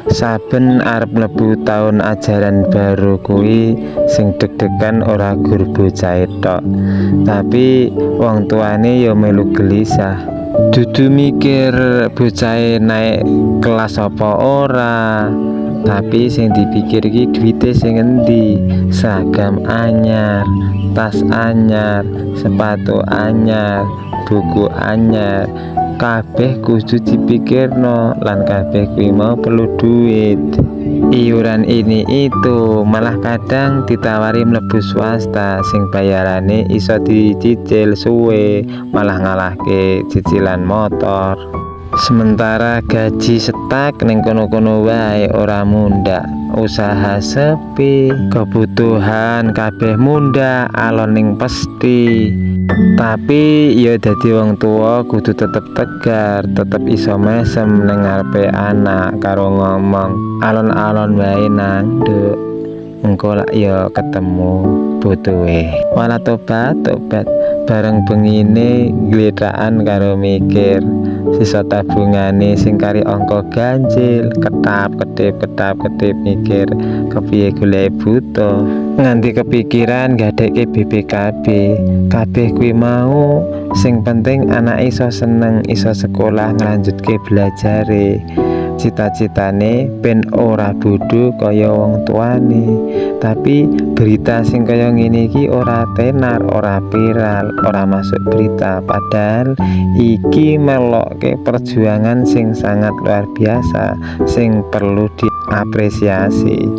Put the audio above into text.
Saben arep mlebu taun ajaran baru kuwi sing deg-degan ora gur bocahe tok, tapi wong tuane ya melu gelisah. Dudu mikir bocahe naik kelas apa ora, tapi sing dipikir iki duwite sing endi, seragam anyar, tas anyar, sepatu anyar, buku anyar, kabeh kudu dipikirno lan kabeh kuwi mau perlu duit. Iuran ini itu, malah kadang ditawari mlebu swasta sing bayarane iso dicicil suwe, malah ngalahke cicilan motor. Sementara gaji setak ning kono-kono wae ora mundak, usaha sepi, kebutuhan kabeh mundak, alon ning pesthi. Tapi ya dadi wong tuwa kudu tetep tegar, tetep iso mesem ning ngarepe anak karo ngomong, "Alon-alon wae nang, Nduk. Engko lak ya ketemu butuhe." Walah, tobat tobat, bareng bengine gletakan karo mikir sisa tabungane sing kari angka ganjil, ketap ketip ketap ketip mikir kepiye golek butuh, nganti kepikiran gadekke BPKB. Kabeh kuwi mau sing penting anak iso seneng, iso sekolah, nglanjutke belajare. Cita-citane ben ora bodho kaya wong tuane. Tapi berita sing kaya ngene iki ora tenar, ora viral, ora masuk berita, padahal iki melokke perjuangan sing sangat luar biasa sing perlu diapresiasi.